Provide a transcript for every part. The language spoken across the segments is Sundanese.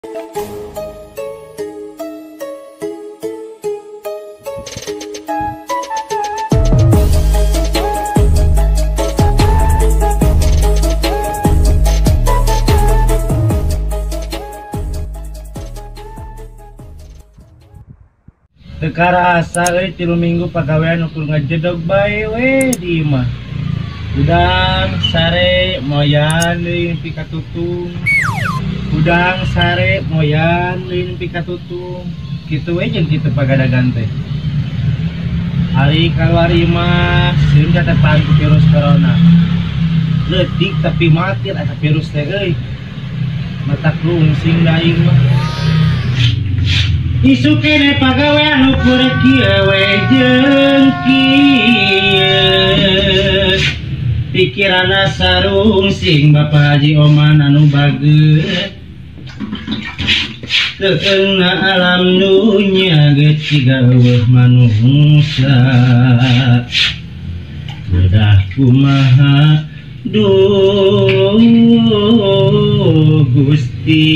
Teu karasa euy 3 minggu pagawean ukur ngajedog bae we di imah. Udang sare moyan deui nepi ka tutung. Udang sare moyan deui nepi ka tutung. Kitu we jeung kitu pagadagan teh. Ari kaluar imah sieun katepan ku virus corona. Leutik tapi mati eta virus teh euy. Matak rungsing da aing mah. Isuk kene pagawean ukur kieu we jeung kieu. Pikiranna sarungsing Bapak Haji Oman anu bageut. Keengna alam dunya geus siga eueuh manungsa. Bedah kumaha duh Gusti.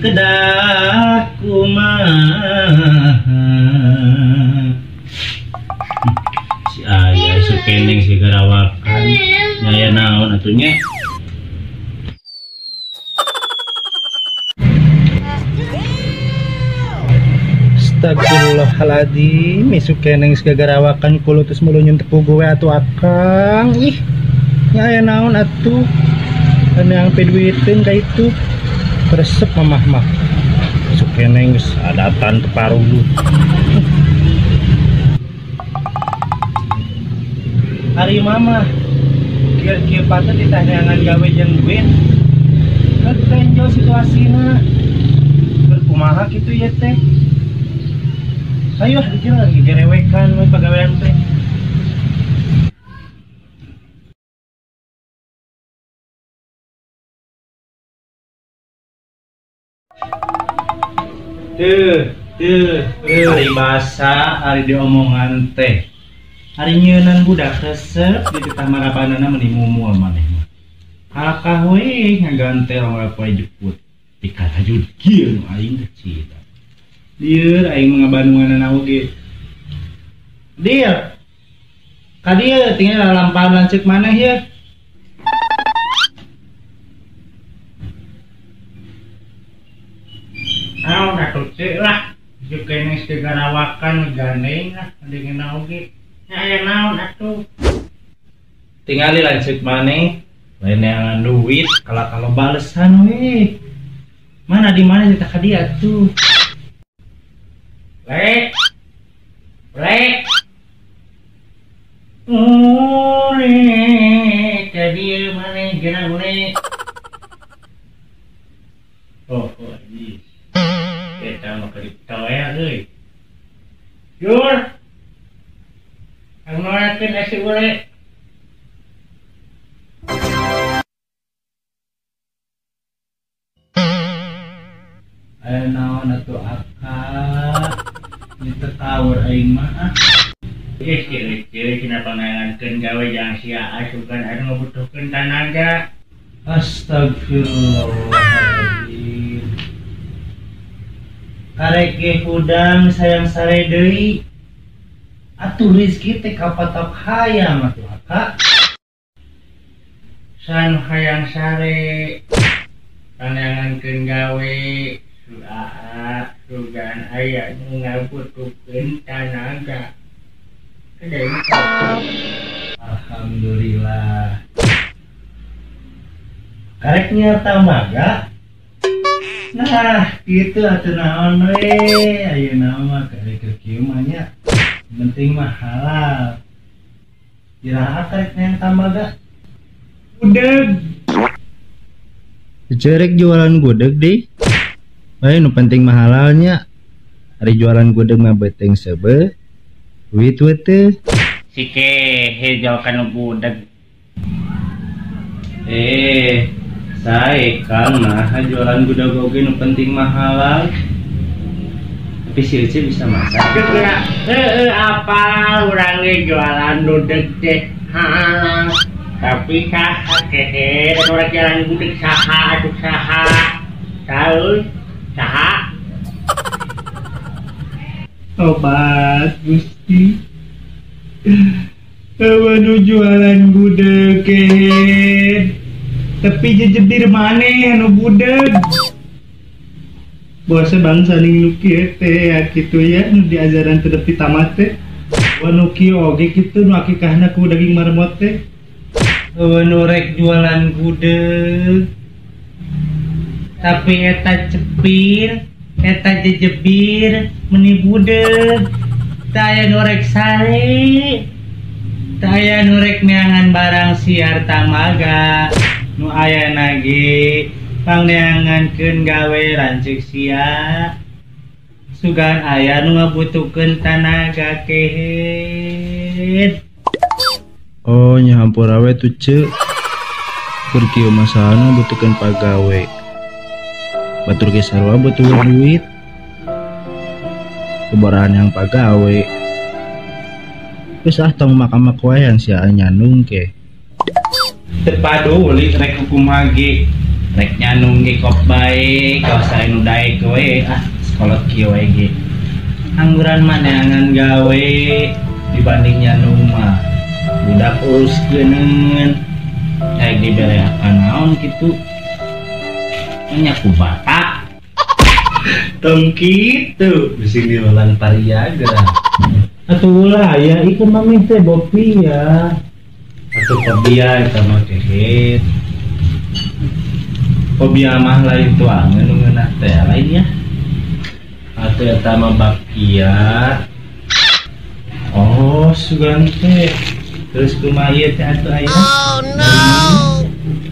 Kedah kumaha si ayah si keneng si garawakan nyaya naon atunya. Astagfirullahaladzim, isuk keneng si garawakan kulutus mulu nyun tepugu we atuh akang. Ih, nyaya naon atuh anu yang peduiteun ka itu. Resep mamah mah isuk keneng geus adatan teparuh. Ari mama kieu-kieu patut ditaneangan gawe jeung duit. Keur tenjo situasina. Keur kumaha kitu ieu teh. Ayo dieu lagi gerewekan we pagawean teh. Tuh, tuh, ari basa, ari diomongan teh. Ari nyeunan budak resep di titah marabanana meuni mumul maneh mah. Kalakah we ngagantel poe jeput. Dikatajud kieu nu aing teh cita. Lieur aing ngabandunganana oge. Dir. Ka dieu tinggal lampahan lanceuk maneh ye. Naon atuh teh lah, jeung keneh garawakan gandeng lah dingena oge. Nya aya naon atuh. Tingali lanceuk maneh, lain neangan duit kalau balesan we. Mana di mana cerita ka dia tuh. Le. Le. Ule ka dieu maneh geuna ule. Oh, oh, anjing. Eta mah keur ditoel euy. Jur. Anu norakeun si ule. Aya naon atuh akak. Nya teu tawur aing mah ah. Geus kieu-kieu cenah pangalankeun gawe jang sia asukan anu ngabutuhkeun tanaga. Astagfirullahaladzim. Karek ge hudang sayang sare deui. Atuh rezeki teh kapatok hayang atuh akak. San hayang sare panangankeun gawe suaa sugan aya nu ngabutuhkeun tanaga. Alhamdulillah. Karek nyerta maga. Nah, gitu atuh naon we. Ayeuna mah karek kieu mah nya. Penting mah halal. Iraha karek nyerta maga. Gudeg. Cerek jualan gudeg deh. Bae nu penting mah halalnya. Ari jualan gudeg mah beteng seubeuh. Duit we teh. Si kehe jauh kanu gudeg. Sae Kang nah jualan gudeg oge nu penting mah halal. Tapi si Ece bisa masak. Heeh, apa urang ge jualan gudeg teh halal. Tapi saha kehe anu rek jalan gudeg saha atuh saha. Tahu saha. Tobat Gusti. Nu jualan gudeg kehe. Tapi jejebir maneh anu budeg. Bose bangsa ning nu kieu teh ya kitu ya nu diajaran teu nepi tamat teh. Wah nu kieu oge kitu nu akikahna ku daging marmot teh. Nu rek jualan gudeg. Tapi eta cepir, eta jejebir, meni budeg. Teu aya nu rek sare. Teu aya nu rek neangan barang siar tamaga. Nu aya ge pangneangankeun gawe lanceuk sia. Sugan aya nu ngabutuhkeun tanaga kehed. Oh nya hampura we tuh ce. Keur kieu masana butuhkeun pagawe. Batur ge sarua butuh duit. Kebarahan yang pagawe. Geus ah tong makamah wae yang sia nyanung ke. Teu paduli rek kumaha ge. Rek nyanung ge kop bae, kawas anu daek we ah sekolot kieu we ge. Angguran mah neangan gawe dibanding nyanung mah. Budak urus geuneun. Kayak dibereakan naon kitu. Nya ku bapak. Tong kitu bisi diulang pariaga. Atuh ulah aya ieu mami teh bopia. Atuh fobia eta mah kehet. Fobia mah lain tuangan nu ngeunah teh lain ya. Atuh eta mah bakia. Oh, sugan teh. Terus kumaha ieu teh atuh aya? Oh no.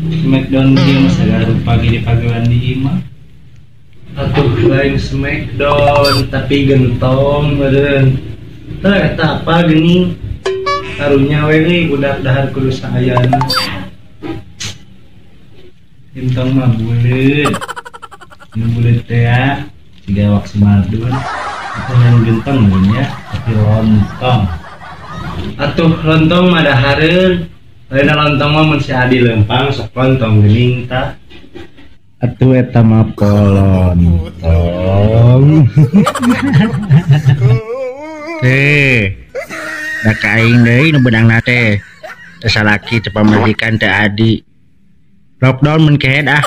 Smackdown ge mah sagala rupa ge dipagawean di imah. Atuh lain smackdown tapi gentong meureun. Teh eta apa geuning? Karunya we euy budak dahar kudu saayana. Gentong mah buleut. Nu buleut teh ya siga wak semardun. Atuh lain gentong meureun nya, tapi lontong. Atuh lontong mah dahareun. Lain lontong mah mun si Adi lempang sok lontong geuning tah. Atuh eta mah polontong. Teh. Da ka aing deui nu beunangna teh. Teu salaki teu pamajikan teu adi. Lockdown mun kehed ah.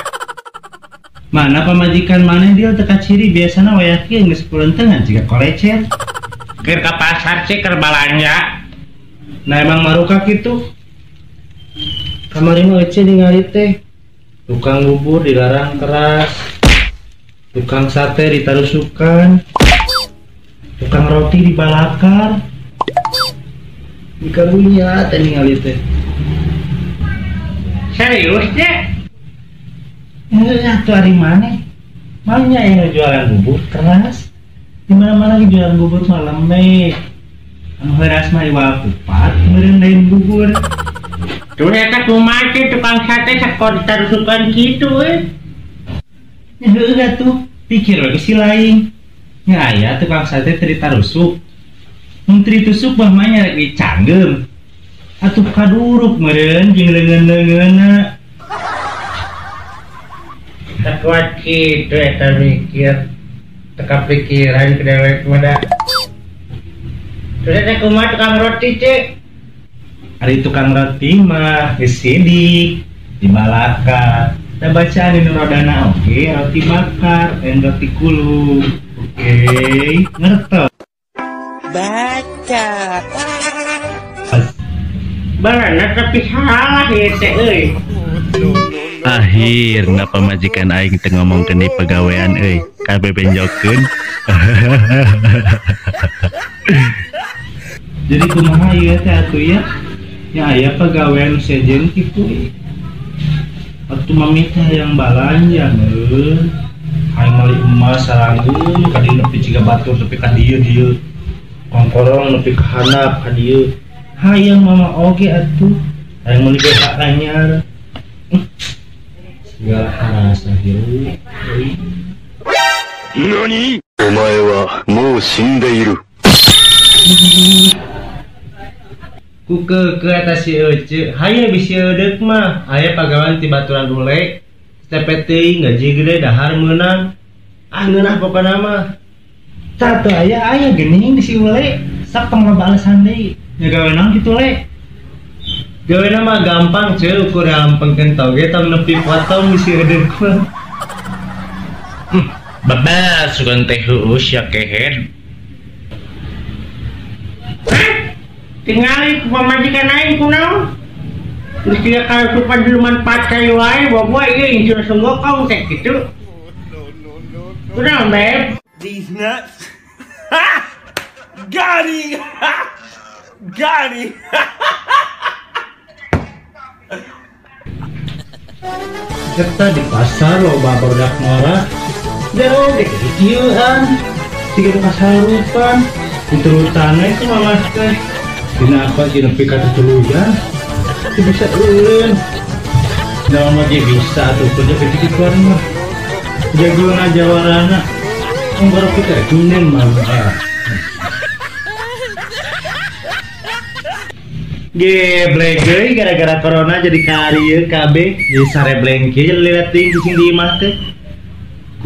Mana pamajikan maneh dia teu kaciri biasana wayah kieu geus pulentengan jiga kolecer. Keur ka pasar sih keur balanja. Nah emang maruka kitu. Kamari mah ece ningali teh. Tukang bubur dilarang keras. Tukang sate ditarusukan. Tukang roti dibalakar. Dikarunya teh ningali teh. Serius teh? Heeh, atuh ari maneh. Maunya yang jualan bubur keras. Di mana-mana lagi jualan bubur mah lembek. Anu heuras mah iwal kupat meureun lain bubur. Tuh eta kumaha teh tukang sate sakor ditarusukan kitu euy. Ya heueuh atuh, pikir we si lain. Nya aya tukang sate teu ditarusuk. Mun teu ditusuk mah mah nya rek dicanggeum. Atuh kaduruk meureun jeung leungeun-leungeunna. Sakuat kitu eta mikir. Teka pikiran ke dewek mah da. Terus eta kumaha tukang roti cek? Ari tukang roti mah geus sidik dibalakar. Tah bacaan dinu rodana oge roti bakar lain roti kulung. Oke, ngertos. Baca. Bener tapi salah ieu teh euy. Akhirna pamajikan aing teu ngomongkeun di pagawean euy, kabeh benjokeun. Jadi kumaha ieu teh atuh ya? Nya aya pagawean sejen kitu. Atuh mami teh hayang balanja meureun. Hayang meuli emas saranggeun ka dieu nepi ciga batur nepi ka dieu dieu. Kongkorong nepi ka handap ka dieu. Hayang mama oge atuh. Hayang meuli BH anyar. Segala harasa hirup euy. Nani? Omae wa mou shindeiru. Ku ke eta si Ece, haye bisi eudeuk mah, aya pagawean ti baturan ule. Cepet teuing gaji gede dahar meunang. Ah ngeunah pokona mah. Tah teu aya aya geuning di si ule, sak tong loba alasan deui. Nya gawe naon kitu le? Gawena mah gampang ceu, ukur gampangkeun toge tong nepi potong di si eudeuk mah. Babas sugan teh heueus ya kehed. Tingali ku pamajikan aing kunaon? Geus kieu karusupan jelema manfaat kayu wae bobo ieu insul sunggokong teh kitu. Kunaon beb? These nuts. Got him. Got him. Eta di pasar loba barudak ngora. Jero ge kieuan. Siga nu kasarupan. Diturutan we ku mamah teh. Dina apa ge nepi ka tutuluyan. Teu bisa eureun. Da mah ge bisa atuh kerja kitu-kituan mah. Jagona jawarana. Tong baru kita dunen mah. Geblek euy gara-gara corona jadi karieu kabeh jadi sarebleng kieu jadi lila teuing cicing di imah teh.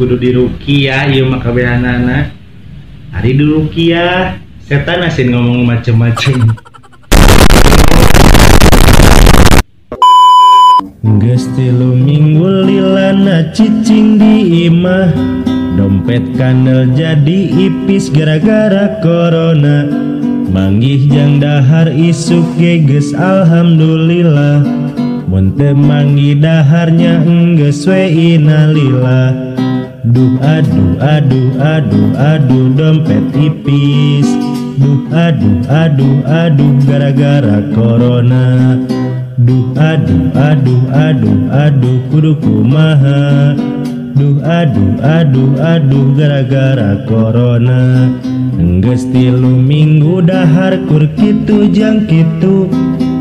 Kudu diruqyah ieu mah kabehanana. Ari diruqyah setan asin ngomong macem-macem. Geus 3 minggu lilana cicing di imah, dompet kandel jadi ipis gara-gara corona. Manggih jang dahar isuk ge geus alhamdulillah, mun teu manggih daharnya enggeus we innalillah. Duh aduh aduh aduh aduh dompet ipis. Duh aduh aduh aduh gara-gara corona. Duh aduh aduh aduh aduh kudu kumaha. Duh aduh aduh aduh gara-gara corona. Enggeus 3 minggu dahar kur kitu jang kitu.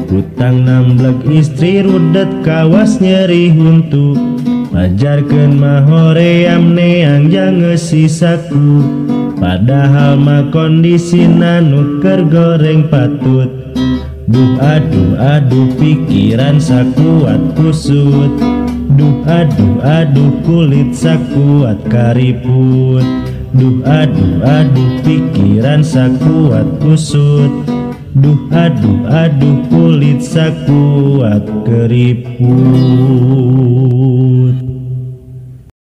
Hutang nambleg istri rudet kawas nyeri huntu. Pajarkeun mah hoream neang jangeus sisaku. Padahal mah kondisina nu keur goreng patut. Duh aduh aduh pikiran sakuat kusut. Duh aduh aduh kulit sakuat kariput. Duh aduh aduh pikiran sakuat kusut. Duh aduh aduh kulit sakuat keriput.